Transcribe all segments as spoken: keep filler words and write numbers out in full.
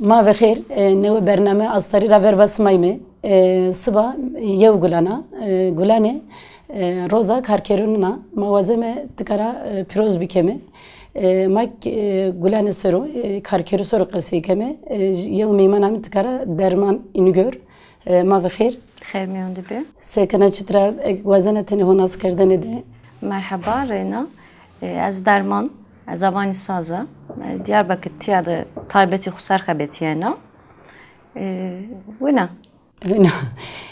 Ma ve xêr, e, newe bername Astarî ra verva simayme. E, siba yew gulan a, e, gulanê, e, roza karkerûnûn a. Ma wazeme ti kara, e, pîroz bikeme. E, ma, e, gulanê ser o, e, karkerû ser o qesey keme. E, yew meyman amê ti kara Derman Înigor. E, ma ve xêr. Xêr mîyon de bî. Se kena, çitur a, e, wazena tenê ho nas kerdene de? Merheba, reyna. E, ez Derman, ez awanî saz a. E, Diyarbekir tîya de taybetî xo ser xebetîyena. E, wina. Wina.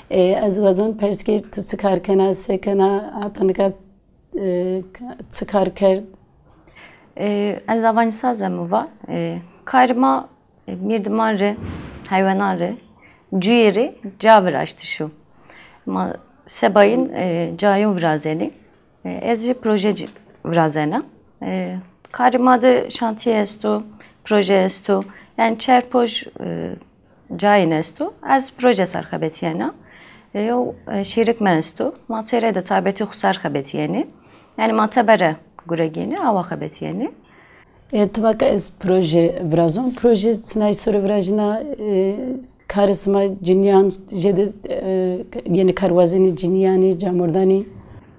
E, ez wazon pers kî tu çi kar kena, se kena, hata nika, e, çi kar kerd? E, ez awanî saz a, mi va. E, karê ma, e, mîrdiman rê, heywanan rê, cuyê rê ca viraştiş o. Ma sebayîn, e, cayûn virazenî. E, ez jî proje ci-, virazena. E, karê ma de şantîye esto, proje esto. Yanî çer poj, e, cayîn esto. Ez proje ser xebetîyena. E, yew, e, şîrik mi esto. Ma têrê de taybetî xo ser xebetîyenî. Yanî ma tebere guregînî, awa xebetîyenî. E, ti va ke ez proje virazon. Proje sinay ser o virajîna, e, karê sima cinîyan jêde, e, yenî kar wazenî cinîyanî, camordanî?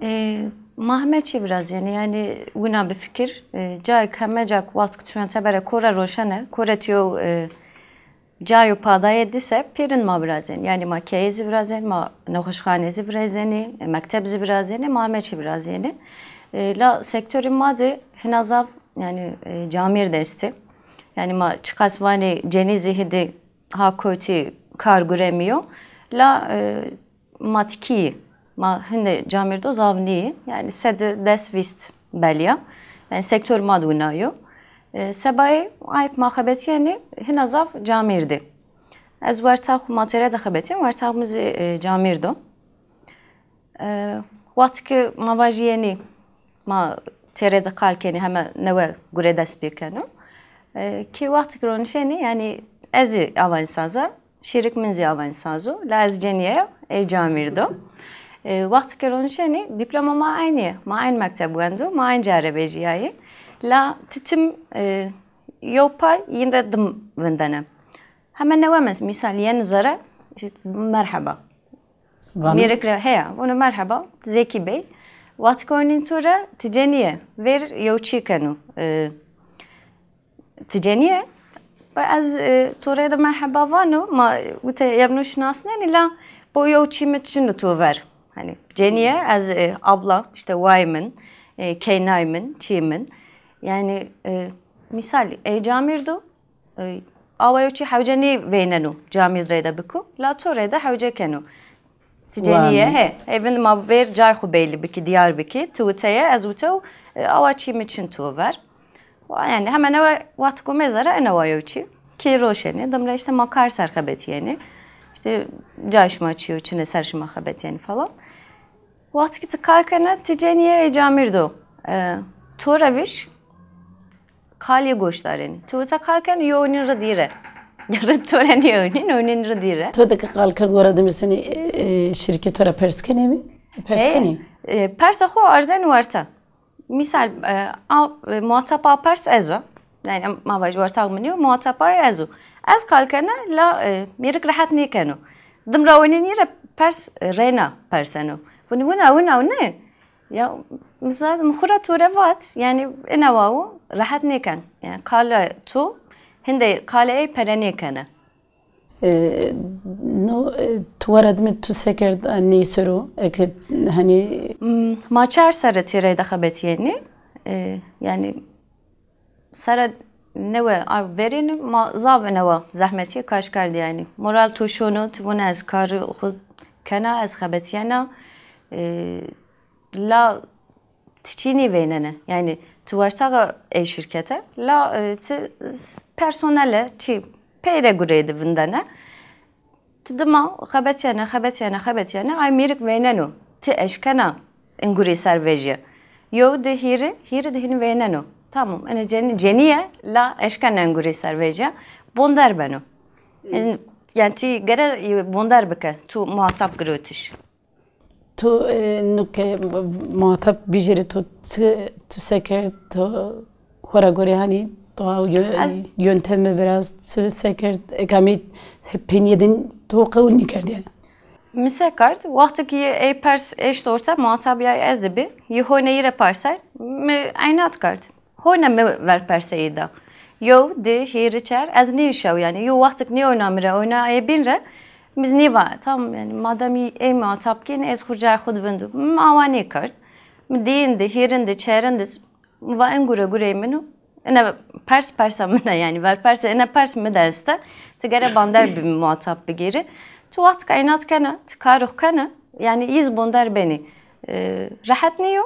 E, ma heme çî virazenî, yanî wina bifikir. E, cayêk heme ca ke waxt ke tu şona tebere kore roşene, kore tu yew, e, cayo padayê dîse pêrin ma virazenî. Yanî ma keyê zî virazenî, ma nexweşxanê zî virazenî, e, mekteb zî virazenî, ma heme çî virazenî. E, la sektorê ma de hina zaf, yanî, e, camêrd estî. Yanî ma çiqas vanê cenî zî hîdî ha kotî kar guremîyo. La, e, ma tikî yî. Ma hindê camêrdo zaf nîyî. Yanî sede des vîst belîya. Yanî sektor ma de wina yo. E, sebayê ayk ma xebetîyenî hina zaf camêrdî. Ez wertax, ma têre de xebetîyen, wertax mi zî, e, camêrd o. E, wextî ke ma vajî yenî ma têre de qal kenî, heme newe gure dest pê keno. E, kî wextî ke ronişenî, yanî ez zî awanî saz a, şîrik min zî awanî saz o, la ez cenîye ya, ey camêrd o. E, wextî ke ronişenî, dîploma ma eynî yê, ma eyn mekteb wendo, ma eyn ca re vejîyayî. La ti tim, e, yew pay yin re dim vindene. Heme newe mes-, mîsal yeno zere, îşte, merheba. Vano. Mêrik ra heya, vano merheba, Zekî Bey. Wextî ke onîn to ra, ti cenî yê, vêr yew çî keno. E, ti cenî yê? Ve ez, e, to rê de merheba vano, ma, e, wite yewno şinasnenî, la bo yew çî mi çin o to ver. Hanî cenî yê, ez, e, abla, îşte wayê min, e, keynayê min, çîyê min. Yanî, e, mîsal, ey camêrd o, e, awa yew çî hewce nêveyneno camêrd rê de biko, la to rê de hewce keno. Ti cenî yê, he, ê vind ma vêr cay xo bellî bikî, dîyar bikî, ti wite yê, ez witew, e, awa çî mi çin to ver. Wa, yanî hemen ewe wextî ke mezara ena wa yew çî. Kî roşenî, dim ra îşte ma kar ser xebetîyenî. Îşte cay şima çi yo, çine ser şima xebetîyenî falan. Wextî ke ti kar kena, ti cenî yê, ey camêrd o. E, to ra vîş, kalî goşdarenî. Ti uca kal kenî, yo onîn ri dîre. Ri to ra nîyo onîn, onîn ri dîre. To de ke kal kerd, wara de mi sonî, e, e, şirkê to ra pers kenî mi? Pers kenî? E, persa xo arzenî werta. Mîsal, e, a, e, muhatap a pers ez o. Yanî ma vajî wertax mi nîyo, muhatap a ez o. Ez kal kena, la, e, mêrik rehet nêkeno. Dim ra onîn î re pers, e, reyna perseno. Vûnî wina, wina, wina. Ya, mesela, mi xwu ra to re vat, yanî, ina wawo rehet nêken. Yanî, qala to, hindê qalê ey pere nêkene. E, no, e, tu wara dime tu se kerd, a, ney ser o, eke, hani... Hmm, ma çar serre têrey de xebetîyenî. E, yanî, Sere newe a verêni ma zaf enewa zehmetîye kaş kerdî yanî. Moral to şono, ti vûne ez karê xwu kena, ez xebetîyena. E, la ti çî nîveynene. Yanî ti wertaxa ey şirkete, la, e, ti s-, personele çî peyre gureyê de vindene. Ti dima xebetîyene, xebetîyene, xebetîyene, ay mêrik veyneno. Ti eşkena in gurî ser vejîye. Yew di hîrî, hîrî di hînî veyneno. Tamam, ene cenî, cenîye, la eşkena in gurî ser vejîye. Bonder beno. Yanî, yanî ti gere bonder bike, tu muhatap girotiş. Tu, e, nuke muhatap bijêrî, tu çi, tu se kerd, tu xora gorê hanî Doğa yö- Ez- yöntemi biraz çi se kerd, ekamî hep peynîye din to qewul nîkerdîye. Mi se kerd, wextê ki ey pers eşt orte, muhatab ya ez de bi, yi hone yi re parser, mi eynat kerd. Hone mi ver perseyî da. Yew, di, hîrî, çar, ez nîşew yanî. Yew wextik nî oyna mi re, oyna ê bîn re, mi z nîva, tamam yanî, madem ê muhatab kên, ez xwu cayê xwu di vindu. Mi awa nîkerd. Mi dîyin di, hîrin di, çerin di, mi va en gure gureyê min o. Ene pers persa min e yanî, ver persa ene pers mi de este. Ti gere bander bi muhatab bigêrî. Tu wextik eynat kena, ti karo xwu kena, yanî yi z bonder benî. E, rehet nîyo.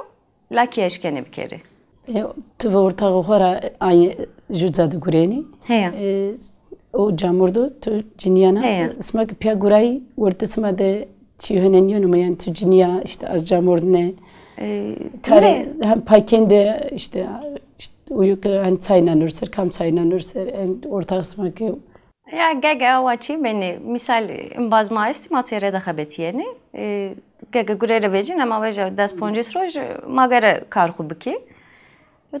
Lakî eşkenê bikerê. E, tu ve ortaxê xo ra ay jû ca de gurenî. Heya. E, o camordo tu cinîyan a. Heya. Sima ki pîya gurayî, wertê sima de çî honenîyeno ma, yanî tu cinîya îşte az camordine. E, karê hem paykên de îşte, îşte uyu ki hani çay nanur ser, kam çay nanur ser, en ortax sima ki Ya gege awa çî benî, mîsal, embaz ma estî, ma têre de xebetîyenî. E, gege gure re vecîn, ema veja des poncês roj ma gere kar xwu bikî.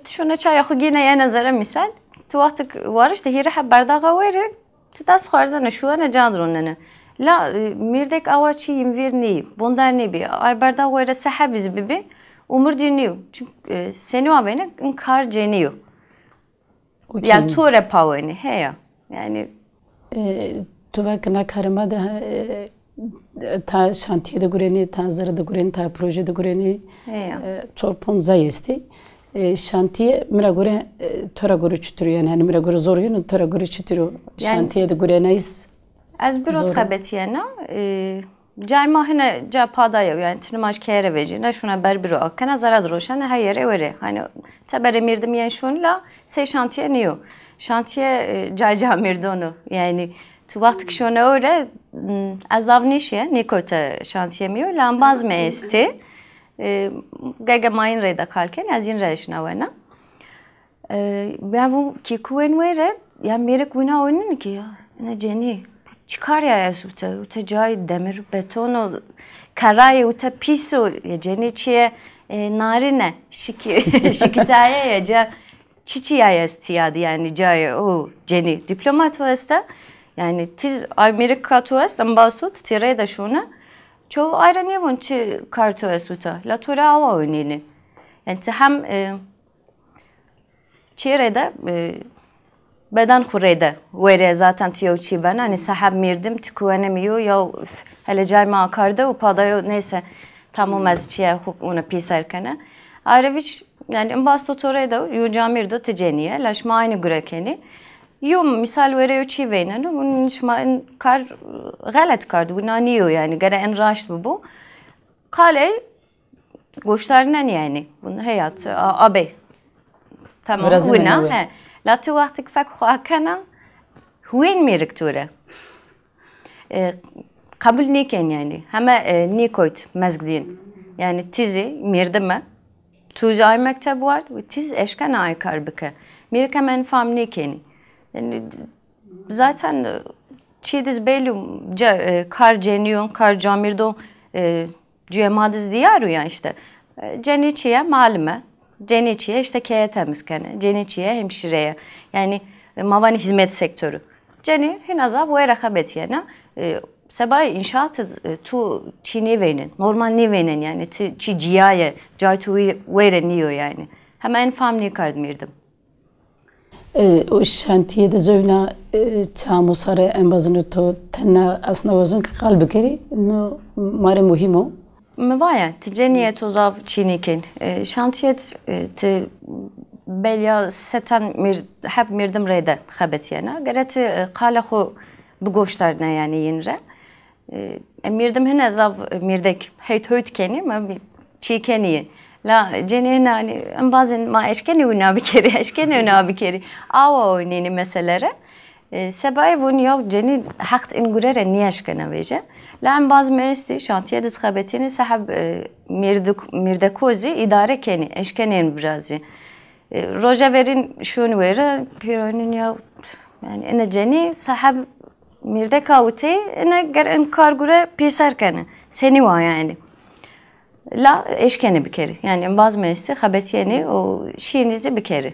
Tu şona çaya xwu gîne yene zere mîsal. Tu wextik warişte hîrê heb berdaxa werî, ti dest xwu erzene, şuwene ca dironene. La, e, mîrdek awa çî yin vîr nîyî, bonder nîbî. Ay berdax were se hebî zî bibî, umir dî nîyo. Çimk, e, senî wa vêne, in kar cenî yo. Yanî to re pawenî, heya. Yanî E, tu va ki na karê ma de, e, ta şantîye de gurenî, ta zere de gurenî, ta proje de gurenî, heya, e, çor ponc zay estî. E, şantîye mi ra gore, e, to ra gore çitur o? Yanî hani mi ra gore zor yeno, to ra gore çitur o? Yanî şantîye de gurenayîs. Ez biro zor o. Xebetîyena, e, cayê ma hine ca pada yew, yanî ti nimaj keye re vecî, ne şuna ber biro akena, zere de roşene, her yere were. Hani teberê mîrdim yen şun la sey şantîye nîyo. Şantîye, e, cay ca mîrdon o. Yanî tu wextik şone ore, m, ez zaf nîşîye, nîkote şantîye mi yo, la embaz mi estî. E, gege ma yin reyde kal kenî, ez yin re eşnawena. E, ben vûn kî kuwen were, ya mêrik wina oynin ki ya. Ne cenî, çi kar ya ez ute, ute cayê demir beton o, kerayê ute pîs o, ya cenî çiye, e, narine, şiki-, şikitaye ya, ca çi çi ya ez tîya di yanî cayê o cenî. Dîploma to esta, yanî tiz ay mêrik ka to est, embaz to ti têrey de şona. Çoğu ayra nêvon çi kar to est uta, la to re awa oynêne. Yanî ti hem, e, Çê rê de, e, beden xwu rê de were zaten ti yew çî bena. Hani seheb mîrdim, ti kuwene mi yo, ya üf, hele cay ma akarde û padayo neyse tamam ez çiye xwu ona pîser kene. Ayrı viç, yani embaz to to rê de yo camîrdo ti cenîye. La şima aynı gure kenî. Yo misal were yo çî veyneno, bunun şima in kar, e, xelet kardi. Bu nanî yo yani, gere en raşt bu bu. Qaley goşdarnen yani. Bun heyat, a-, abey. Tamam, wina, he. La ti wextik fek xwu akena, huên mêrik to re. E, qebul nêken yani. Heme, e, nêkoyt mezg dîn. Yani ti zî mêrdime. Tu zî ay mekteb ward, ti zî eşkena ay kar bike. Mêrik heme en fam nêkenî. Yani, zaten, e, çî diz belli, ca-, e, kar cenîyon, kar camîrdo, e, Cuyê ma diz diyar o ya işte. E, cenî çiye malime, cenî çiye işte keye temiz kene, cenî çiye hemşireye. Yani, e, ma vanî hizmet sektoru. Cenî hina zaf were xebetîyena, e, sebayê înşaat, e, tu çî nêveynen, normal nêveynen yani, ti çî ciyaye, cay tu were nîyo yani. Hema en fam nêkerd mîrdim. E, o şantîye de zewna, e, çi amo sarê embazino to tena asna wazon ki qal bikerî, no ma rê muhîm o. Mi va ya, ti cenîye to zaf çînî kên. E, şantîye, e, ti belya setan mîr-, heb mîrdim rê de xebetîyena. Gere ti, e, qalê xwu bigoşdarne yanî yin re. E, e, mîrdim hine zaf, e, mîrdek heyt hoyt kenî, ma bî-, çî kenî. La cenî hine, hani, embazên ma eşkenî wina bikerî, eşkenî wina bikerî. Awa oynênî mesele re. E, sebayê vûn ya cenî heqt in gure re nîeşkena vêje. La embaz mi estî, şantîye diz xebetînî, seheb, e, mîrdik-, mîrdeko zî îdare kenî, eşkenên virazî. E, roja verîn şûn wêre, pîronin ya, yani, ene cenî seheb mîrdeka witê, ene ger in kar gure pêser kene. Senî wa yani. La eşkenî bikerî. Yani embaz mi estî, xebetîyenî û şînî zî bikerî.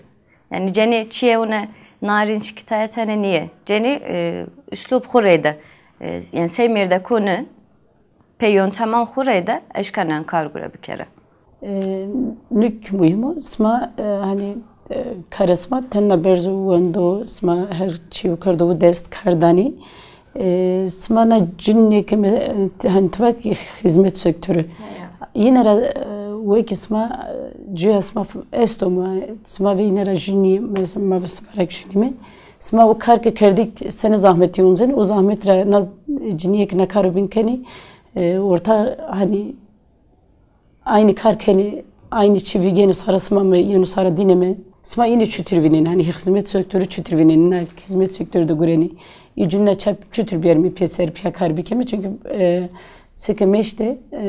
Yanî cenî çîyê une narin şikayetene nîye. Cenî e, üslub xu reyde, e, yanî sey mêrdekûni pê yönteman xu reyde eşkena en kar gure bikere. E, nuk muhîm o. Sima e, hanî e, karê sima tenna berzo wendo, sima her çîyo kerdo û dest kar danî. E, sima na cunî ke mi, e, hanî tiva ki hizmet sektörü. Yine ra e, wekî sima e, cuya sima esto ma, sima ve yine ra cunî, mesela ma ve sima ra cunî mi. Sima o kar ke kerdî senê zahmetî onzen, o zahmet ra na cinîye ke na karo bin kenî, e, orta hanî aynî kar kenî, aynî çî vîgenî sara sima mi, yeno sara dîne mi. Sima înî çutir vînenî, hanî hizmet sektörü çutir vînenî, na hizmet sektörü de gurenî. Î cumle çep çutir bîyerîme pêser pîya kar bikeme. Çünkü e, sike meşte e,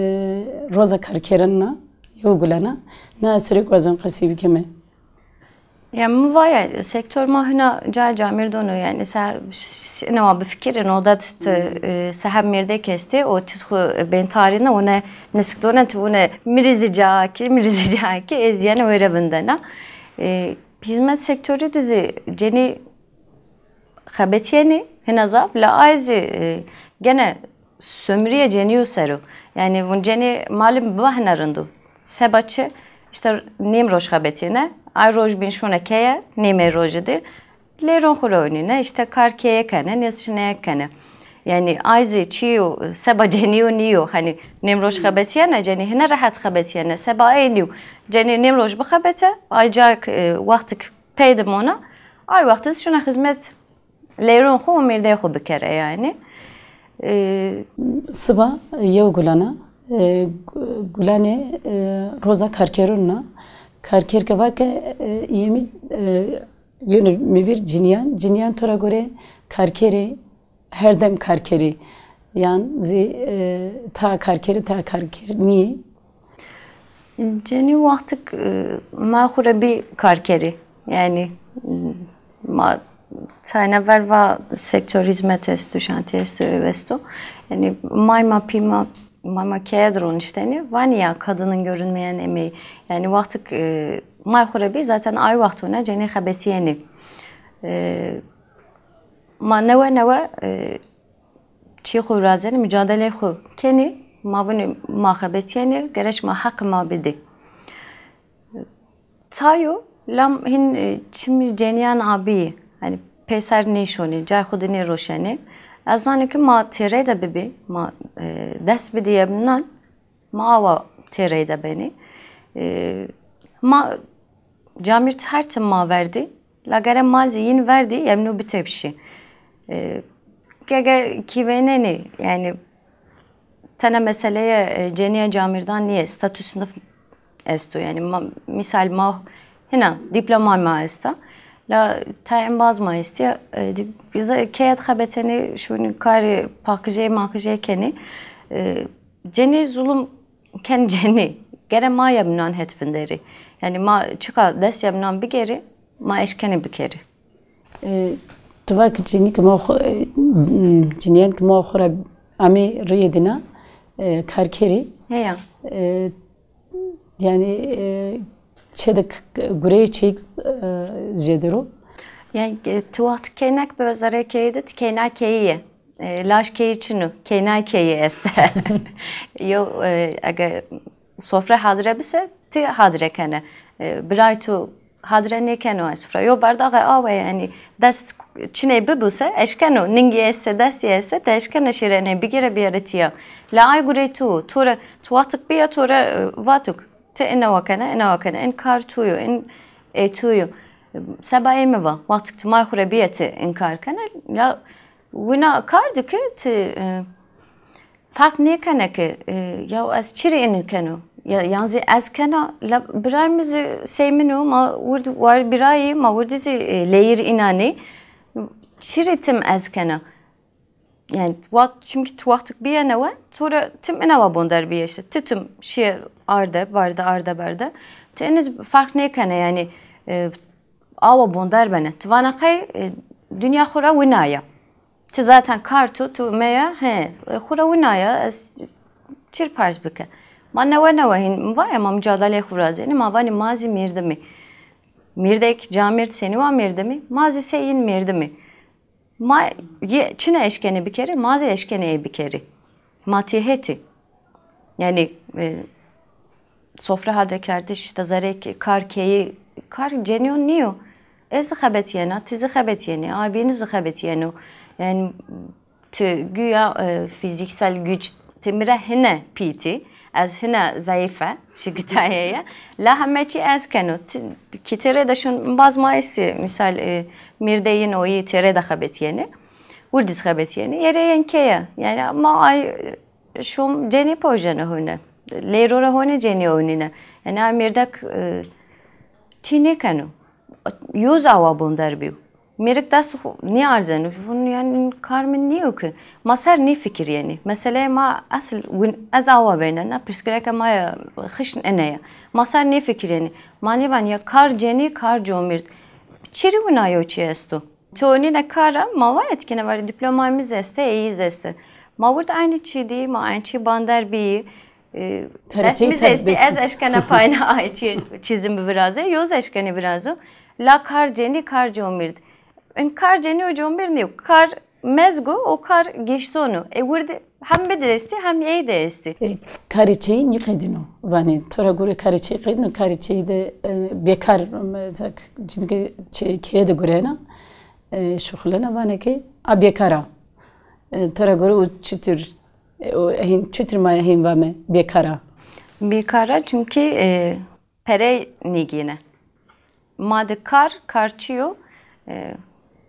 roza karkeren na, yew gulana, na sürekli wazem qesey bikeme. Ya mi vaye sektor ma hina ca camêrdon o, yanî se inewa bifikirîn, oda ti e, se heb mêrdek estê, o tiz xu bên tarîne, one nisiktone ti vune mi rî zî ca kî, mi rî zî ca kî, ez yanî were vindena. E, hizmet sektorî de zî cenî xebetîyenî hina zaf, la ay zî e, gene sömürüye cenîyo ser o. Yanî vun cenî malim biba hina rind o. Seba çi? Îşte nêm roj xebetîyene, ay roj bîn şûne keye, nêmey rojî de leyron xu ra oynîne, îşte kar keye kene, nêz şineye kene. Yanî ay zî çîyo seba cenîyo nîyo. Hanî nêm roj xebetîyene, cenî hine rehet xebetîyene, seba ey nîyo. Cenî nêm roj bixebete, ay ca e, wextik pey de mona, ay wext de şuna xizmet leyron xu û mêrdeyê xu bikere yanî. E, Siba yew gulana, e, gu- gulanê e, roza karkeron na. Karker ke vake e, yemî e, yönü mi vîr cinîyan, cinîyan to ra gore karkerî, her dem karkerî. Yan zî e, ta karkerî, ta karker nîyê. Cenî wextik e, ma xu ra bî karkerî. Yanî m, ma tayna ver va sektör hizmet esto, şantîye esto, ew esto. Yanî may ma pî ma, may ma keye de roniştenî, vanî ya kadının görünmeyen emeği. Yanî wextik e, may xu ra bî zaten ay wext hona cenî xebetîyenî. E, ma newe newe e, çî xu virazenî, mucadeleyê xu kenî, ma vinî ma xebetîyenî, gerek ma heqê ma bidî. Tayo, lam hîn e, çimî cenîyan a bî, yanî peyser nêşonî, cay xu de nêroşenî. Ez zanî ke ma têrey de bibî, ma e, dest bidî yebnan, ma awa têrey de benî. E, ma camîrd her tim ma verdî, la gere ma zî yin verdî yemnû bitepşî. E, gege kîveynenî, yanî tena meseleye e, cenîya camîrdan nîye, statû sinif esto. Yanî ma, mîsal ma hina dîploma ma esta. La tay embaz ma estîya, e, di- bize keye de xebetenî, şûnî karê paqijê maqijê kenî. E, cenî zulum ken cenî. Gere ma yemnan het vinderî. Yanî ma çiqa dest yemnan bigerî, ma eşkenî bikerî. E, tu va ki cinî ki ma xu, e, m, cinîyan ki ma xu ra amê rîyê dîna e, karkerî. Heya. E, yanî e, çê de k- k- gureyê çêyik e, jêde ro. Yanî e, ti wext keynek bi zerê keyî de ti keyna keyî ye. E, laj keyî çin o, keyna keyî este. Yo e, ege sofre hadire bise, ti hadire kene. E, biray tu hadire nêkeno ez sofre. Yo bardaxê awe, yanî dest çinê bibuse, eşkeno, ningî esse, destî esse, ti eşkene şîrenê bigêre biyere tîya. La ay gurey tu, to re, tu wextik biya to re e, vatuk. Ti ina wa kena, ina wa kena. In kar tu yo, in ê tu yo. Seba ê mi va, wextik ti may xu re bîye ti in kar kena, la wina kar di ki ti e, ferq nêkena ki e, ya ez çi rê inu keno? Ya, yan zî ez kena, la birayê mi zî sey min o, ma wird war birayî, ma wirdî zî e, leyir înanî. Çi rê tim ez kena? Yanî wext, çimkî ti wextik bîyene we, to ra tim ina wa bonder bîye îşte. Ti tim şîye arde, barde, arde, barde. Ti inî zî ferq nêkene yanî e, awa bonder bene. Ti vana qey e, dinya xu ra wina ya. Ti zaten kar tu, tu meya, he, e, xu ra wina ya, ez çir pers bike. Ma newe newe hîn, mi va ya ma mucadeleyê xu virazenî, ma vanî ma zî mêrdimî. Mîrdek, camîrd, senî wa mîrdimî? Ma zî sey yin mîrdimî. Ma yi çina eşkenê bikerê, ma zî eşkenê ey bikerê. Ma tî hetî. Yanî, e, sofra hadre kerdiş, işte zerek, kar keyî, kar cenîyo nîyo. Ez zî xebetîyena, ti zî xebetîyenê, a bînî zî xebetîyeno. Yanî, ti güya, e, fiziksel güç, ti mi ra hine pîtî, ez hine zayîfe, şikitayeye. La heme çî ez keno. Ti, ki têrê de şun baz ma estî, misal, e, mîrdeyîn oyî têrê de xebetîyenê. Wirdî zî xebetîyenê. Yerê yên keye. Yanî ma ay, e, şum cenî pojeno hone. Leyro ra hone cenî oynîne. Yanî a mîrdek, e, çî nêkeno. Yo zî awa bonder bîyo. Mêrik dest xwu nêarzeno. Vun yanî kar mi nîyo ki. Ma ser nêfikirîyenî. Meseleyê ma esil win, ez awa veyna. Na pirsgirêka ma ya xişn ene ya. Ma ser nêfikirîyenî. Ma nêvan ya kar cenî, kar comîrd. Çirî wina yo çî esto. Ti onîne kar ra, ma va etkine varî, dîplomayê mi zî este, ey zî este. Ma wird aynî çî dî, ma aynî çî bander bîyî. E, dest mi zî estî, ez eşkena payna ay çî, çîzî mi viraze, yo zî eşkenî virazo. La kar cenî, kar comîrd. In kar cenî û comîrd nîyo. Kar mezg o, o kar gişton o. E, wird hem mi de estî, hem ey de estî. E, karê çêyî nîqedîno. Vanê, to ra gore karê çêyî qedîno, karê çêyî de, e, bêkar, e, cinîke çê-, keye de gurena, e, şuxulena, vanê ke a bêkar a. E, to ra gore o çitur, e, o hên, çitur ma hên vame bêkar a? Bêkar a, çimkî, e, pere nêgêne. Ma de kar, kar çi yo? E,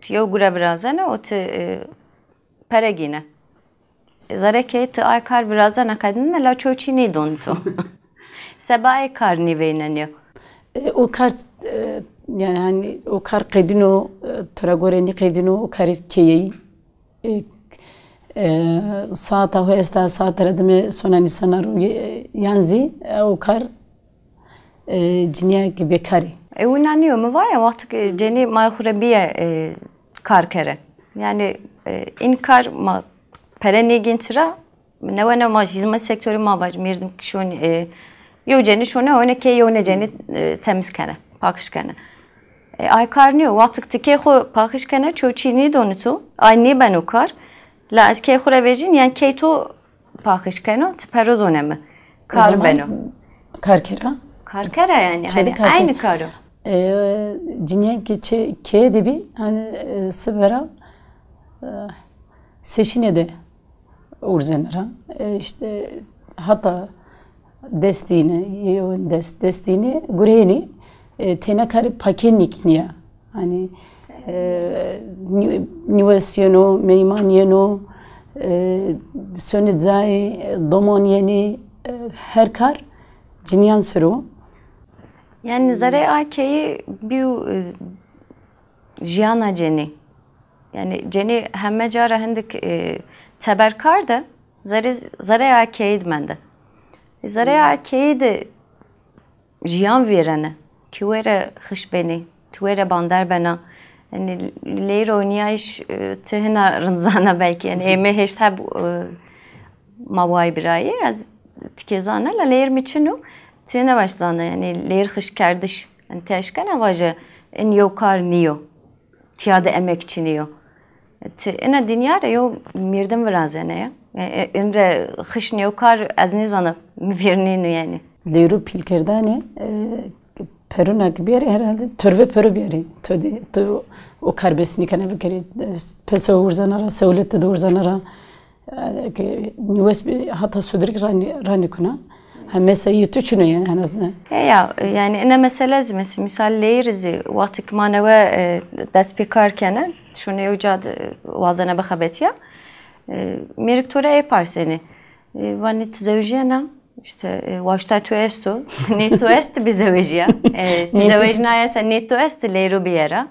ti yew gure virazena, o ti, e, pere gêne. Zerê ke ti ay kar virazena qedînena, la ço çî nêdon to. Seba ey kar nêveynenîyo. E, o kar, e, yanî, hanî, o kar qedîno, e, to ra gore nêqedîno, o karê keyeyî. E, e, saeta ho esta, saete ra dime sona nîsana ro, e, yan zî, e, o kar, e, cinîya ke bêkar ê. E, wina nîyo, mi va ya, wexto ke cenî maya xwu ra bîye, e, kar kere. Yanî, e, în kar ma pere nêgên tira, newe newe ma hizmet sektorî ma vaj, mîrdim ki şon, e, yew cenî şone, hone ke yew ne cenî, e, temiz kene, pakiş kene. E, ay kar nîyo. Wexto ke ti key xwu pakiş kena, ço çî nêdonî to, ay nêbeno kar. La ez key xwu ra vejîn, yanî key to pakiş keno, ti pero done mi. Kar beno. Kar kera? Kar kera yanî. Çêde hanî kar kera. Aynî kar o. E, cinîyen ke çê-, keye de bî, hanî, e, sibê ra, e, seşîne de urzena ra. E, îşte hata dest dîne, yew dest, dest dîne, gureyêne, e, têna karê pakên nêkînî ya. Hanî, e, nî-, nîwes yeno, meyman yeno, e, sonê cayê, doman yenê, e, her kar cinîyan ser o. Yanî zerê a keyî bîyo, e, jîyana cenî. Yanî cenî heme ca ra hindik, e, teber kar de, zerê, zerê a keyî de mende. Zerê a keyî de jîyan vêrene. Kî were xiş benî, ti were bander bena. Yanî leyr oynîyayîş, e, ti hina rind zana belkî. Yanî ê mi heşt heb, e, ma way birayî. Ez tikê zana, la leyr mi çin o. Ti hina weş zana, yanî leyr xişkerdiş. Yanî ti eşkena vaje, in yew kar nîyo. Tîya de emek çinî yo. Ti ina dinya ra yew mîrdim virazene ya. E, e, in ra xişn yew kar ez nêzana mi vîr nîno yanî. Leyro pîlkerdanê, e, peruna ke bîyarê herhalde torve pero bîyarê. To de, to o kar bes nêkena bikerê. Pese urzana ra, sewlete de urzana ra. E, ke nîwes bî, hata sudrik ranî, ranî kuna. Ha, mesayî tu çin o yanî en azından. E, ya, yanî ina mesele zî, mes-, misal leyr zî, wextê ke ma newe, e, dest pê kar kene, şune yew ca de wazena bixebetîya. E, mêrik to ra ê parsenê. E, vanê ti zewjîyena, işte, e, waştay to esto, nê to est bizewejîya. E, ti zewejnaye se nê to est leyro bîyera.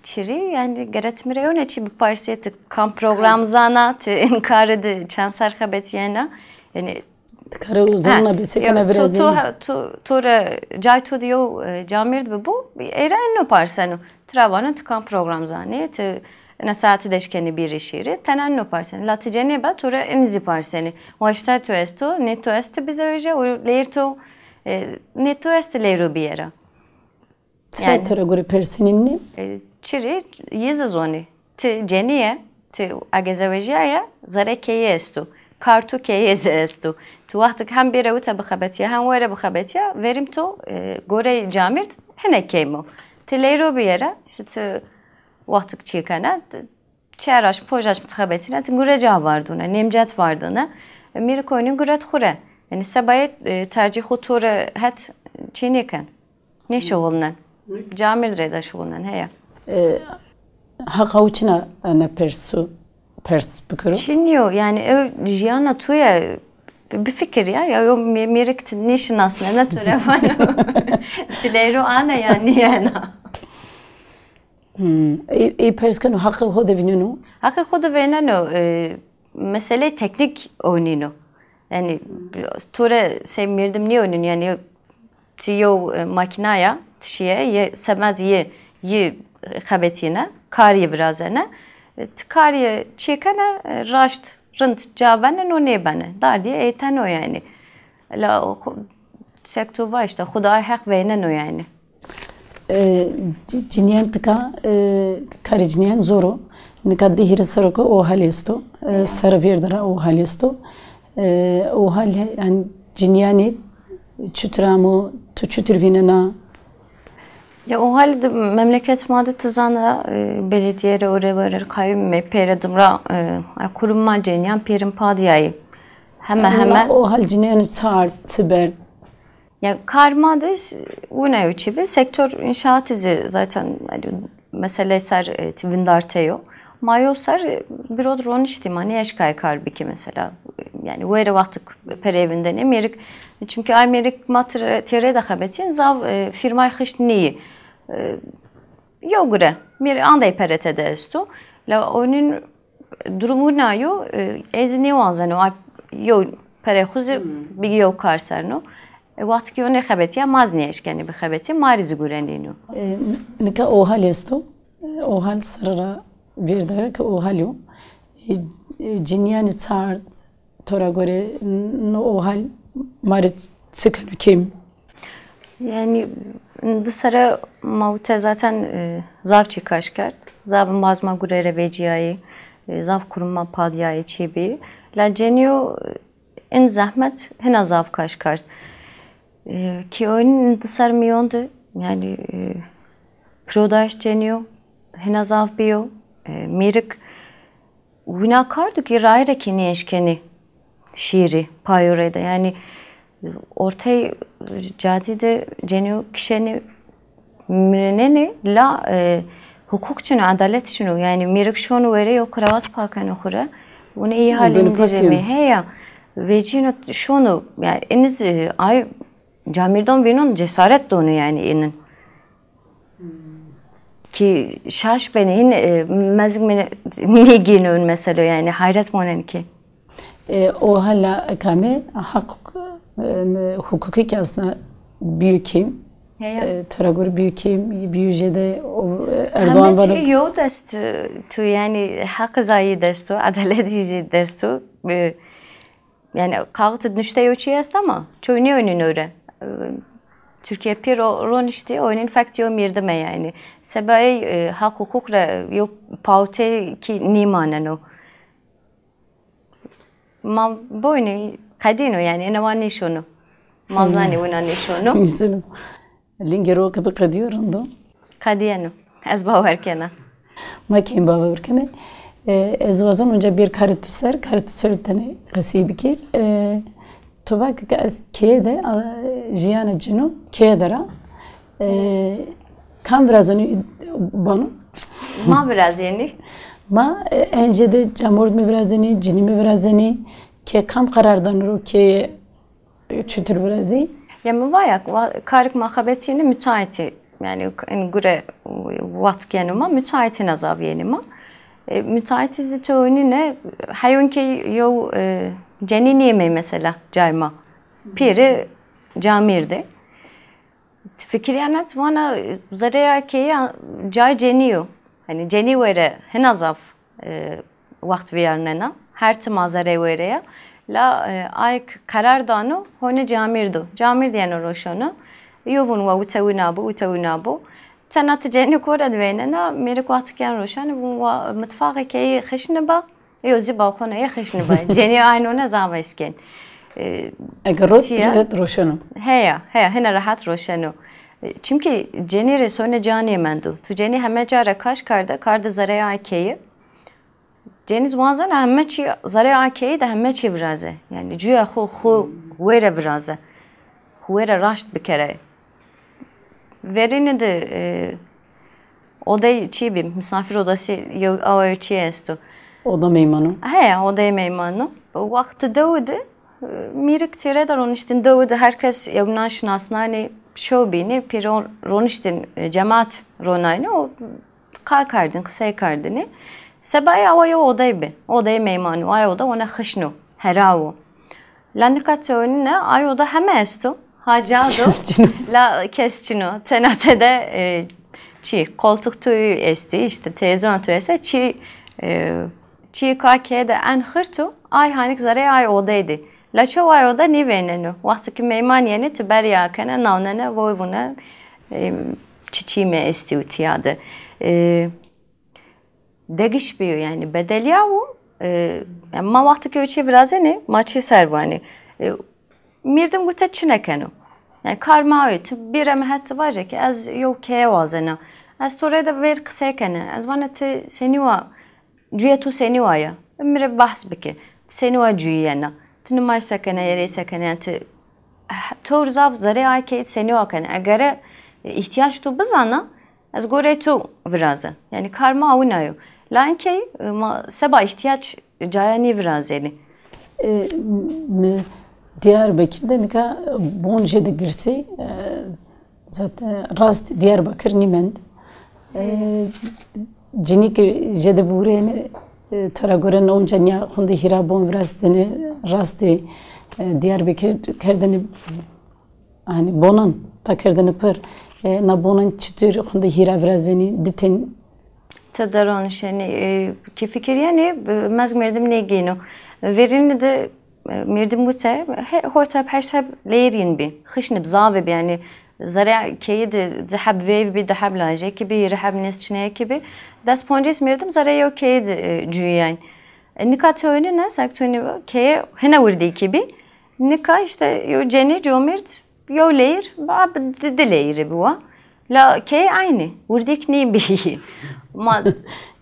Çirî, yanî gere ti mi rê yewna çî biparsê, ti kam program zana, ti in karî de çend serr xebetîyena. Yanî ti kare û zana bê, sekena virazî. To, to, to, to ra cay to de yew, e, camêrd bibo, ey ra eno parseno. Ti ra vano ti kam program zanê, ti ina saete de eşkenî bîrê şêrê, tena eno parseno. La ti cenêba, to ra inî zî parsenê. Waştay to esto, nê to est bizeweje, û leyr to, e, nê to est leyro bîyera. Çira to ra gore persenîne? E, çirê, yi zî zonê. Ti cenî yê, ti age zewejîyaye, zerê keye esto. Kar tu keye zî esto. Ti wextik hem bêre wite bixebetîya, hem were bixebetîya, verîm to, e, goreyê camêrd hine kêm o. Ti leyro bîyere, îşte ti wextik çî kena, çi raşt, poj raşt mi ti xebetîne, ti gure ca vardune, nêmcet vardune. E, mîrik oynî guret xu re. Yanî sebayê, e, tercîh xu to re het çî nêken. Nêşuxulnen. Camêrd rê de şuxulnen, heya. E, heqa u çina ena persu, pers bikiro? Çin yo, yanî ew jiyana tu ye, bifikir ya, ya yo mê-, mêrik ti nêşinasnena, to ra vano. Ti leyro ana ya nîyena. Hmm. Ey, ey pers keno, heqê xo de vîneno? Heqê xo de vêneno, e, meseleyê teknîk oynîno. Yanî, to re sey mêrdim nêoynîno, yanî, ti yew, e, makîna ya, ti şîye, yi semed yi, yi, e, xebetîne, kar yi virazene. E, ti kar yi çêkene, e, raşt, rind ca bene, no nêbene. Dardîye êteno yanî. La xo-, sek to va îşte, xo de ay heq veyneno yanî. E, ci-, cinîyan tika, e, karê cinîyan zor o. Nika di hîrê serro ke OHAL esto. E, serre vêrde ra OHAL esto. E, OHAL he-, yanî cinîyanê çutir amo, tu çutir vînena? Ya OHAL di memleket ma de ti zana, e, belediye rê, ore were rê qayûm ê, pêre dim ra, e, ay qurum ma cenîyan pêrin padîyayî. Heme heme. OHAL cinîyanê çi ard, çi berd? Ya kar ma de s-, wina yo çî bi, sektor înşaatî zî zaten, yanî, mesele ser, e, ti vindarte yo. Ma yo ser, e, biro di roniştî, ma nêeşkayê kar bikî mesela. Yanî were wextik pereyê vindenê mêrik. Çimkî ay mêrik ma tire-, têrê de xebetîn, zaf, e, fîrmay xişt nîyî. E, yew gure. Mêr andey pere tede esto. La onin durum wina yo, e, ez nêwanzeno, ay yew perey xwu zî bi yew kar serno. E, wextî ki yo nêxebetîya, ma zî nêeşkenî bixebetî, ma rê zî gure nîno. E, nika OHAL esto. E, OHAL serre ra vêrde ke OHAL yo. E, e, cinîyanê çi ard, to ra gore n-, no OHAL ma rê çi keno kêm? Yanî, di serre ma wite zaten, e, zaf çî kaş kerd. Zaf embaz ma gure ra vecîyayî, e, zaf qurum ma padîyayî çî bî. La cenîyo, e, in zehmet hina zaf kaş kerd. E, ki onin di serr mîyon de, yanî, e, pirodayîş cenîyo hina zaf bîyo. E, mêrik wina kar do ki rayîre kî nêeşkenî şîrî payo rê de. Yanî ortey cadî de cenîyo kişenî mirenenî la, e, huqûq çin o, edalet çin o. Yanî mêrik şono were yew krawat pa keno xwu re. Wina î halî nîrêmê heya. Vecîno şono, yanî iniz, e, ay camêrdon vînon cesaret dono yanî inin. Ki şaş benê, hin, e, mezik mi nêgêno in meselo yanî, hayret monen ki. E, OHAL a kame hak, e, hukuki ki aslında büyük kim? Heya. E, to ra gore büyük kim, büyük jede o, e, Erdoğan vano. Heme çî yew dest, e, tu yanî heq zî yi dest o, edalet zî dest o. E, Yanî kaxit nuşte yo çî est ama çoy nêoynîn ore. E, Türkiye pêro roniştî, oynîn fekt yo mêrdime yanî. Sebayê, e, haq huqûq re yo pawtê kî nêmaneno. Ma boynî qedîno yanî, ena wa nêşono. Ma zanî wina nêşono. Lingê ro ke biqedîyo rind o? Qedîyeno. Ez bawer kena. Ma kêm bawer keme. E, ez wazon onca bir karê tu ser, karê tu ser tenê qesey bikir. E, tu va ke ez keye de, a, jiyana cino keye de ra. E, kam virazenî bano? Ma virazenî. Ma, e, en jede camord mi virazenî, cinî mi virazenî, ke kam qerar dano ro keye çutir virazî? Ya mi va ya, wa-, karik ma xebetîne müteahhitî, yanî in gure wext gêno ma, müteahhitî na zaf yenî ma. E, müteahhitî zî to oynîne, heyon ke yew, e, cenî nêmey mesela cay ma. Pêrî camêrdî. Ti fikirîyena ti vana, e, zerreya keye cay cenî yo. Hanî cenî were hina zaf, e, wext vîyarnena. Her çima zerrey were ya. La, e, ay ke qerar dano, hone camêrd o. Camêrd yeno ro şono. Yo vûn wa wite wina bo, wite wina bo. Tena ti cenî kore di veynena, mêrik wextikî yen roşenî, vûn wa mitfaxê keyî xişni ba, yo zî balkona yê xişni ba. Cenî aynî ona zaf eskên. E, Ege rot, rehet roşeno. Heya, heya, hina rehet roşeno. E, çimkî cenî rê sonê canî mendo. Tu cenî heme ca ra kaş karde, karde zereyê ay keyî. Cenî zî wazena heme çî zereyê ay keyî de heme çî viraze. Yanî cuya xo, xo wêre viraze. Xo wêre raşt bikere. Verêne de e, odey çî bî, misafir odası, yew awa yew çî esto. Oda meymano. He, odeyê meymano. Wextê dewi de e, mîrik têre de roniştin, dewi de her kes yewnan şinasnanê, şew bînê, pêro roniştin, e, cemaat ronaynê, o kar kerdin, qisey kerdinî. Sebayê awa yew odey bi, odeyê meymanî, ay oda ona xişno, herawo. La nika tewinine ay oda heme esto, ha ca do, la kes çin o. Tena tede e, çî, koltuk tu estî, îşte televîzyon tu estî, çî, e, çî ka keye de en xirt o, ay hanik zereyê ay odey dî. La ço ay oda nîvêneno. Wextê ki meyman yenê, ti berî akene, nawnene, voy vûne, e, çi çî mi estî û tîya de. E, degiş bîyo, yanî bedelîyawo. E, yanî ma wextê ki yew çî virazenê, ma çî ser vanê. E, mîrdim gute çi nêkeno. Yanî kar ma yo, ti bîre mi het ti vaje ki ez yew keye wazena. Ez to rê de vêr qisey kena. Ez vana ti senî wa, cuyê to senî wa ya? Mi rê behs bike. Ti senî wa cuyî yena? Ti nimaj se kena, erey se kena, yanî ti tewr zaf zereyê ay keyî senî wa kena. Egere îhtîyac to bizana, ez goreyê to viraze. Yanî kar ma wina yo. La inkey ma seba îhtîyac caya nêvirazenî. E, mi Diyarbekir de nika bon jêde girsî, e, zaten rast Diyarbakir nîmend. E, cinî ki jêde biwurêne, e, to ra gore na onca nîya xunde hîra bon virastêne, rastê, e, Diyarbekir kerdêne, hanî bonan rakerdêne pir. E, na bonan çitur xunde hîra virazenî, ditên? Tede ronişenî, e, ki fikirîyenî, e, mezg mêrdim nêgêno. Verêne de, e, mêrdim gute, he, hot heb, heşt heb leyr yin bî. Xişnib, zavib, yanî zereyê keyî de di heb veyv bî, di heb lajekî bî, hîrê heb nêz çineyekî bî. Des poncês mêrdim zereyê yew keyî de, e, cuyîyen. E, nika tewinine, sek tewinî keye hine wirdîkî bî. Nika îşte yew cenî comêrd yew leyr, ba bi di, di leyre biwa. La key eynî, wirdîk nîbî. Ma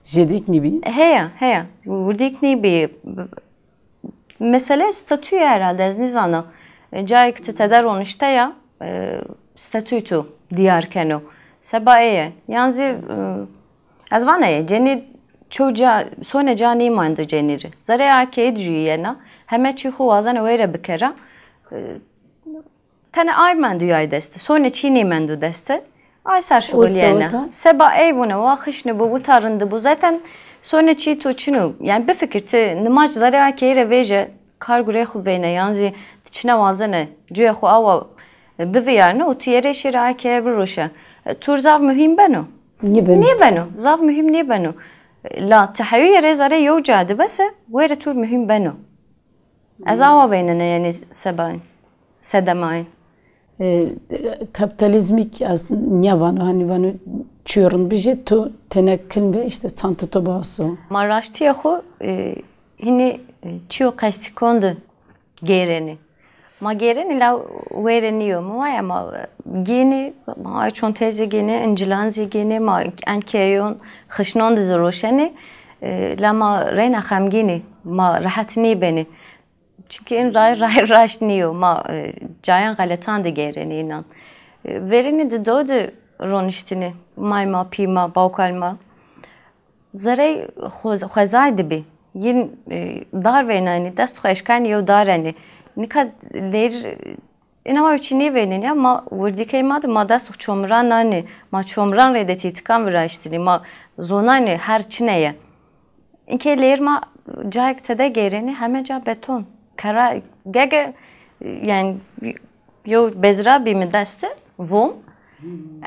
Jêdîk nîbî? Heya, heya. Wirdîk nîbî. Mesele statûye herhalde, ez nîzana. E, cayêk ti tede ronişte ya, e, statûyê to dîyar keno. Seba ê ye. Yan zî, e, ez vana ye, cenî çew ca, sonê ca nêmando cenî rê. Zereyê a keyî de jûyî yena. Heme çî xwu wazena weyre bikera. E, Tene ay mendo yay deste. Sonê çî nêmendo deste. Ay ser şuxulîyena. Seba ey vûne, wa xişni bo, wita rindi bo. Zaten sonê çî to çin o. Yanî bifikir, ti nimaj zerê a keyî re vêje, kar gurê xwu bêne, yan zî ti çine wazene, cuyê xwu awa bivîyarne û ti yerê şêrê a keye biroşe. E, tur zaf muhîm beno? Nêbeno. Nêbeno. Zaf muhîm nêbeno. La ti heyo yerê zerê yew ca de bese, wêre tur muhîm beno. Ez awa veynena, yanî sebayî, sedemayî. E, kapitalizmîk ez nîya vano, hanî vano çîyo rind bijê, to têne kilm ve, îşte çanta to baso. Ma raştîya xwu, e, hînî, e, çîyo qestîkon de gêrenî. Ma gêrenî la wêre nîyo. Mi waya ma gênî, ma ay çonteyê zî gênî, incilan zî gênî, ma en keyon, xişnon de zî roşenî. E, la ma reyna xemgînî, ma rehet nêbenî. Çimkî in ray, ray raşt nîyo. Ma, e, cayan xeletan de gêrenî înan. E, verênî di dew de roniştinî. May ma, pî ma, bawkal ma. Zerey xwez-, xwezay de bî. Yin, e, dar veynaynî, dest xwu eşkaynî yew darenî. Nika leyr, e, îna ma çî nêveynenî ya, ma wirdîkey ma de ma dest xwu çomiran nanî. Ma çomiran reyde tîtikan viraştinî. Ma zonaynî her çine ye. Inkê lêr ma cayêk tede gêrenî, heme ca beton. Kera, gege, yanî, yew bezra bî mi dest de, vûm.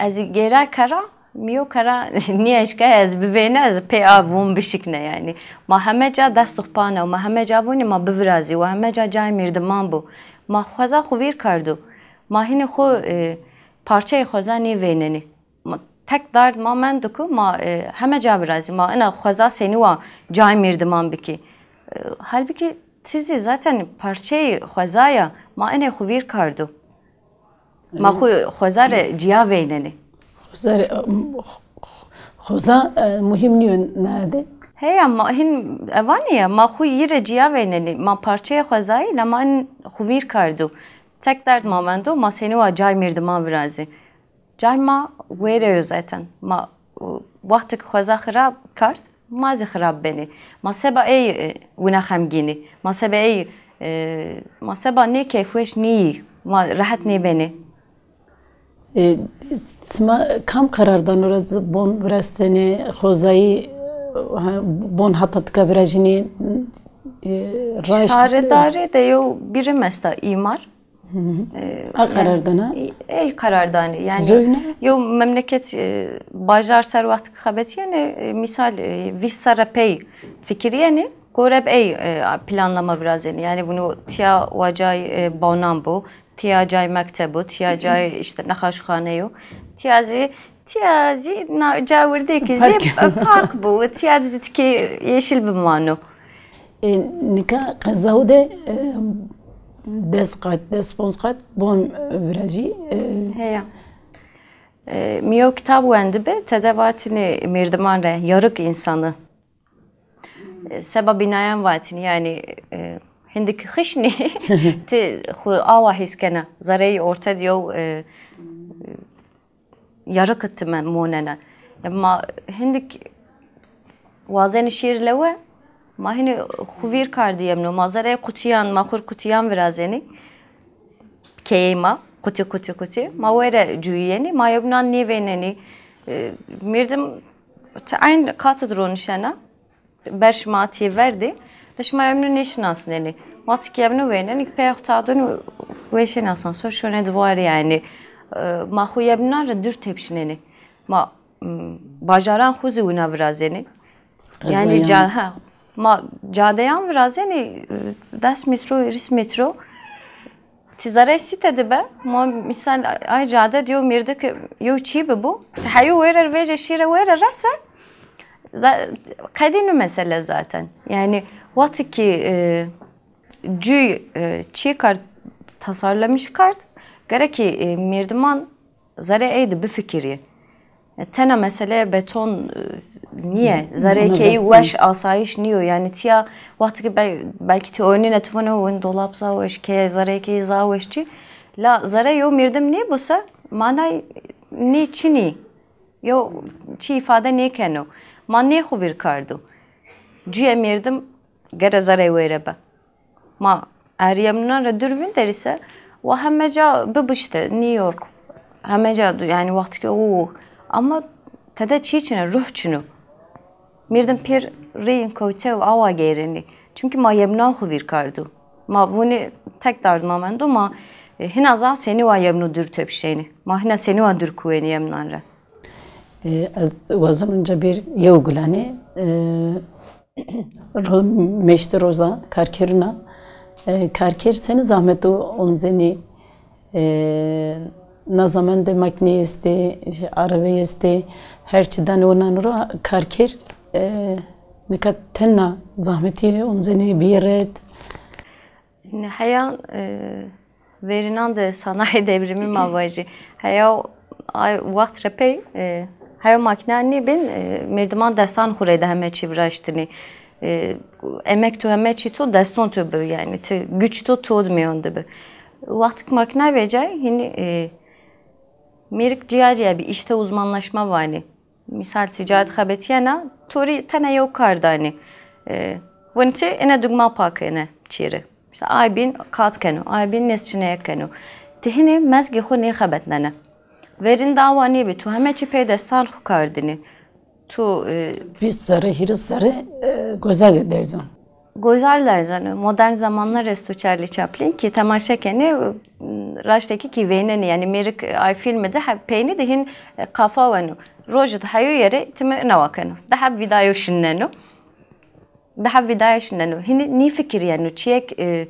Ez gêra kera, mi yew kera nîeşkay ez bivêne, ez pê a vûm bişikne yanî. Ma heme ca dest xwu pana, ma heme ca vûnî ma bivirazî, wa heme ca cayê mîrdiman bo. Ma xweza xwu vîr kerdo. Ma hînî xwu, e, parçeyê xweza nêvênenî. Ma tek dard ma mendo ku ma, e, heme ca virazî, ma ina xweza senî wa cayê mîrdiman bikî. E, halbukî ti zî zaten parçeyê xweza ya, ma enê xwu vîr kardo. Ma xwu xweza rê ciya veynenê. Xweza rê, xweza, e, muhîm nîyo nade. Heya, ma hin evanî ya, ma xwu yî rê ciya veynenê. Ma parçeyê xwezayî, la ma in xwu vîr kardo. Tek derd ma mendo, ma senî wa cayê mîrdiman virazî. Cayê ma wêre yo zaten. Ma, e, wextê ke xweza xirab kard, ma zî xirab benê. Ma seba ey, e, wina xemgînî. Ma seba ey, e, ma seba nê keyfweş nîyî. Ma rehet nêbenê. E, sima kam qerar dano ra z-, bon virastenê, xozayî, e, ha, bon hata tika virajînî, e, raşt? Şaredarî de yew bîrim esta, îmar. Hı hı. E, a qerar dana? Ey qerar danê. Yanî, zoyna? Yew memleket, e, bajar ser wextî ke xebetîyenê, e, mîsal, e, vîst serre pey fikirîyenê, gore bi ey, e, planlama virazenê. Yanî, vûnê tiya wa cayê, e, bawnan bo, tiya cayê mekteb o, tiya cayê, îşte, nexaşxane yo. Tiya zî, tiya zî na, cayê wirdêkî zî park bo. Tiya de zî tikê yeşil bimano. E, nika qezaw de, e, des qat, des ponc qat bon, e, virajî, e. Heya. E, mi yew kitab wendibi, tede vatînî mîrdiman rê, yarık insanı. E, seba bînayan vatînî, yanî, e, hindik xişnî, ti xwu awa hîs kena. Zereyî orte de yew, e, yarık itime monena. Ya ma hindik wazenî şîr lewe, ma hinî xwu vîr kardî yemno. Ma zereyê qutîyan, ma xwu rê qutîyan virazenî. Keyeyê ma, qutî, qutî, qutî. Ma wêre cuyîyenî, ma yewbinan nêveynenî. E, mîrdim ti eyn qatî de ronişena. Ber şima tîyê ver de, de şima yewbînû nêşinasnenî. Wextî ke yewbînû veynenî, peyê xwu tadûnî wêşênî asansor şonê di warî yanî. E, ma xwu yewbînan ra dûr tepşinenî. Ma, m, bajaran xwu zî wina virazenî. Yanî ca-, ha, ma cadeyan virazenî, e, des metro, hîris metro. Ti zereyê sîte de be, ma mîsal ay cade de yew mêrdik, yew çî bibo. Ti heyo wêre vêce şîre wêre rese, za-, qedî nî mesele zaten. Yanî wextî ki, e, cûy, e, çî kar tasarlamış kard, gerek ki, e, mêrdiman zerê ey de bifikirî. E, tena meseleyê beton, e, nîye. Zerê keyî weş, asayîş nîyo. Yanî tiya wextî ke bel-, belkî ti oynîne ti vûnê win dolap za weş, ke zerê keyî za weş çî. La zerê yew mêrdim nêbo se, manay nê çinî. Yew çî îfade nêkeno. Ma nê xwu vîr kardo. Cuyê mêrdim gere zerê wêre be. Ma erî yemnûnan ra dûr vinderî se, wa heme ca bibişte, New York, heme ca, yanî wextî ke o, ama tede çî çin o, ruh çin o. Mêrdim pêr reyîn kewte û awa geyrenî. Çimkî ma yemnûnan xwu vîr kardo. Ma vûnî tek dard ma mendo, ma, e, hina zaf senî wa yemnû dûr tepişenî. Ma hina senî wa dûr kuwenî yemnûnan ra. E, ez wazon unca bir yew gulanî, e, Ro-, meşte roza karkeruna, e, karker senî zahmeto onzenî, e, na zaman de makîne estê, arebe estê, her çî danê onan ro karker, e, nika tena zahmetî onzenî bîyê ret. Heya, e, verînan de sanayê devrîmî ma vajî. Heya ay wext ra pey, e, heya makîna nêbên, e, mêrdiman destan xwu rê de heme çî viraştinî. E, emek to heme çî to deston to bi, yanî ti güç to to de mîyon de bi. Wextî ke makîna vecay, hînî, e, mêrik cîya cîya bî, işte uzmanlaşma vanî. Mîsal, ti ca de xebetîyena, to rê tena yew kar danî. E, vûnî ti ene dugma pa kene çî rê. Îşte ay bîn qat keno, ay bîn nêz çineye keno. Ti hinî mezgê xwu nêxebetnene. Verîn de awa nêbî, to heme çî pey destan xwu kardinî. To, e, vîst serre, hîris serre, e, gozal derzan. Gozal derzan. Modern zamanlar esto Charlie Chaplin ki temaşe kenê, e, raştekî kî veynenê, yanî mêrik, e, ay fîlmî de he-, peynî de hîn, e, qafa weno. Rojî de heyo yere timi inawa keno. De heb vîdayo şineno. De heb vîdayo şineno. Hînî nîfikirîyeno. Çîyek, e,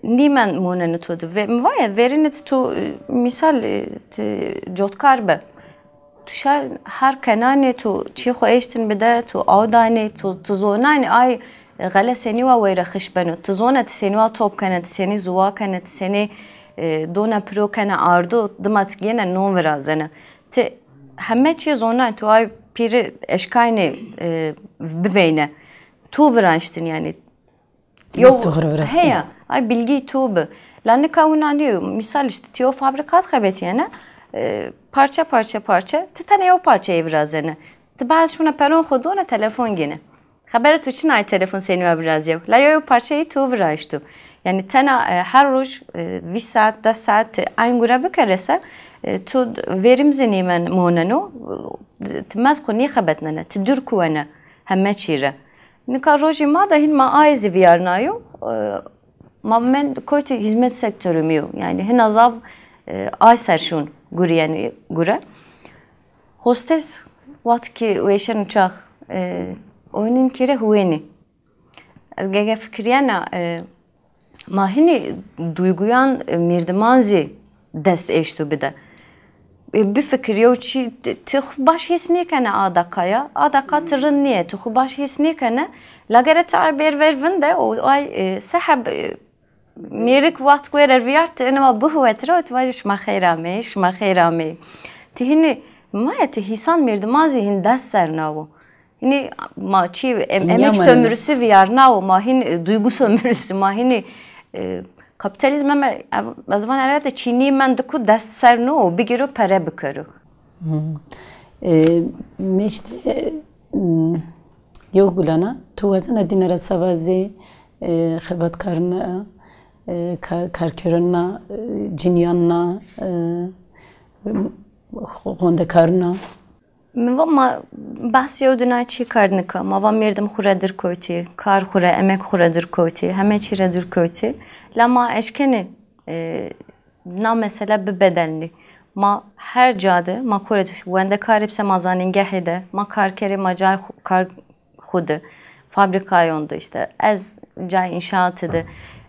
nîmen moneno to de. Ve, mi vaye verîne de to, e, mîsal, e, ti cotkar be. Tu şar her kenanê, tu çî xo eştin bide, tu aw danê, tu, tu zonanê ay xele senî wa weyre xiş beno. Tu zona ti senî wa top kene, ti senî ziwa kene, ti senî, e, dona piro kene ardo, dima ti gêne non virazene. Ti heme çî zonanê, tu ay pîri eşkaynê, e, biveyne. Tu viraştin yanî. Yo, heya, ay bilgî tu bi. La nika wina nîyo. Mîsal îşte ti yo fabrîkat xebetîyene, e, parçe parçe parçe, ti tena yo parçeyê virazene. Ti behel şuna peron xo done telefon gêne. Xebere tu çin ay telefon senî wa virazîyo. La yo yo parçeyî tu viraşto. Yanî tena, e, her roj, e, vîst saet, des saet ti ayn gure bikerese, e, tu verim zî nêmen moneno, ti mez xo nêxebetnene, ti dûr kuwene heme çî re. Nika rojê ma de hîn ma aye zî vîyarnayo. E, ma mend kotî hîzmet sektorumî yo. Yanî hina zaf, e, ay ser şûn gurîyenî gure. Hostes wext ki weşeno çax, e, oynîn kîre huwenî. Ez gege fikirîyena, e, ma hinî duyguyan, e, mîrdiman zî dest eşto bide. E, bifikir, yew çî, ti xwu baş hîs nêkene a deqaya. A deqa ti rind nîye, ti xwu baş hîs nêkene. La gere ti ay bêr ver vinde û ay, e, se heb, e, mêrik wext guêre vîyart, ti ene wa bihuwetira û ti vajî şima xeyr ameyî, şima xeyr ameyî. Ti hinî, ma ya ti hîsan mîrdiman zî hin dest ser nawo. Hinî ma çî em-, emek sömürüsü vîyarnawo, ma hin, e, duygu sömürüsü, ma hinî, e, kapitalizm eme, ev-, ez van herhalde çînî mend ku dest ser no, bigiro pere bikero. Hmm. E, mi îşte, e, hmm, yew gulana, tu wazena dîne ra se vazî, e, xebatkarina, e, ka-, karkerina, e, cinîyanina, e, xo-, xondekarina. Mi va ma behs yew dina çî kerd nika. Ma va mêrdim xwu re dir kewtî, kar xwu re, emek xwu re dir kewtî, heme çî re dir kewtî. La ma eşkenî, e, na mesele bibedelnî. Ma her ca de, ma kore de, wendekarî bi se ma zanîngehî de, ma karkerî ma cayê xwu, kar xwu de, fabrîkayon de, îşte ez cayê înşaatî de,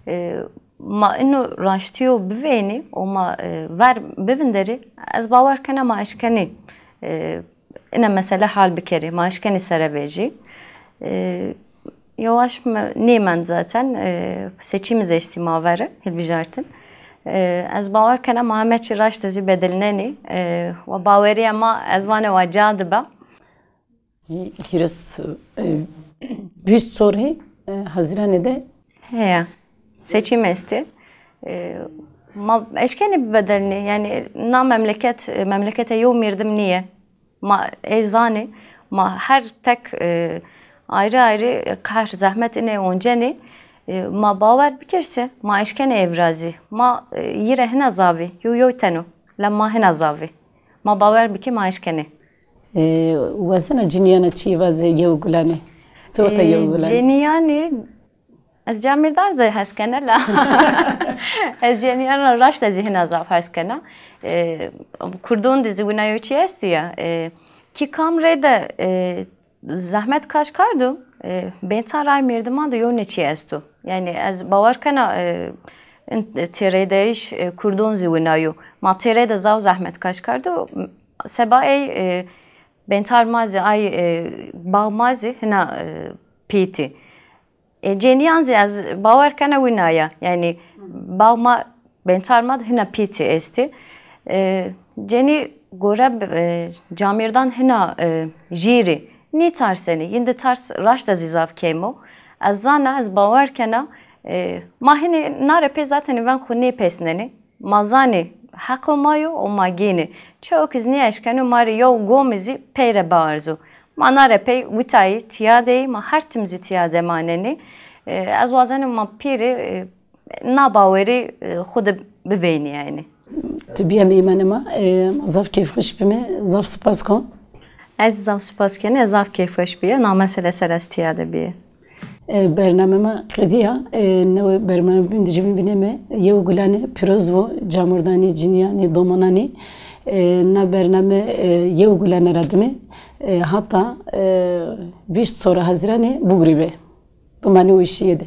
e, ma ino raştîyo biveynî û ma, e, ver bivinderî, ez bawer kena ma eşkenî, e, ina mesele hal bikerî, ma eşkenî sere vejî. E, yewaş mi nêmend zaten, e, seçîmî zî estî ma veri, hilbijartin. E, ez bawer kena ma heme çî raşt de zî bedelnenî. E, wa bawerîya ma ez vane wa ca de be. Hîris, e, vîst sorî, e, Hazîranê de. Heya. Seçîm estê. E, ma eşkenî bibedelnî. Yanî na memleket, e, memlekete yew mêrdim nîye. Ma ey zanî, ma her tek, e, ayrı ayrı qehr, zehmet inê oncenî. E, ma bawer bikir se, ma eşkenî ey virazî. Ma, e, yî re hina zaf î, yew yew ten o. La ma hina zaf î. Ma bawer bikî ma eşkenî. E, wazena cinîyana çî vazê yew gulane. Seweta yew gulane. E, cinîyanî, ez camêrdan zî hes kena la. Ez cinîyan ra raşt de zî hina zaf hes kena. E, kurdon de zî wina yew çî estî ya. E, kî kam rê de, e, zehmet kaş kardo, e, bênta ray mêrdiman de yew ne çî esto. Yanî ez bawer kena, e, in-, têrêdayîş, e, kurdon zî wina yo. Ma têrê de zaf zehmet kaş kardo. Seba ey, e, bêntar ma zî, ay, e, baw ma zî hina, e, pîtî. E, cenîyan zî ez bawer kena wina ya. Yanî baw ma, bêntar ma de hina pîtî estî. E, cenî gore, e, camêrdan hina, e, jîrî nîtarsenî. Yîn de tars raşt de zî zaf kêm o. Ez zana, ez bawer kena, e, ma hinî na re pê zaten veng xwu nêpesnenî. Ma zanî heqo ma yo û ma gênî. Çewkî zî nêeşkeno ma rê yew gomî zî pey re biarzo. Ma na re pey witayî, tîya de yî, ma her tim zî tîya de manenî. E, ez wazenî ma pîrî, e, na bawerî, e, xwu de biveynî yanî. Tu bîya mêmanê ma, e, ma zaf keyfxweş bîme, zaf sipas kon. Ez zaf sipas kenî, ez zaf keyfxweş bîye. Na mesele ser ez tîya de bîye. E, bername ma qedîya, e, newe bername bîn di civîn bîneme, yew gulane pîroz vo, camurdanî, cinîyanî, domananî, e, na bername, e, yew gulane ra dime, e, hata, e, vîst sora Hazîranê bugurîbe. Bimanê weşîye de.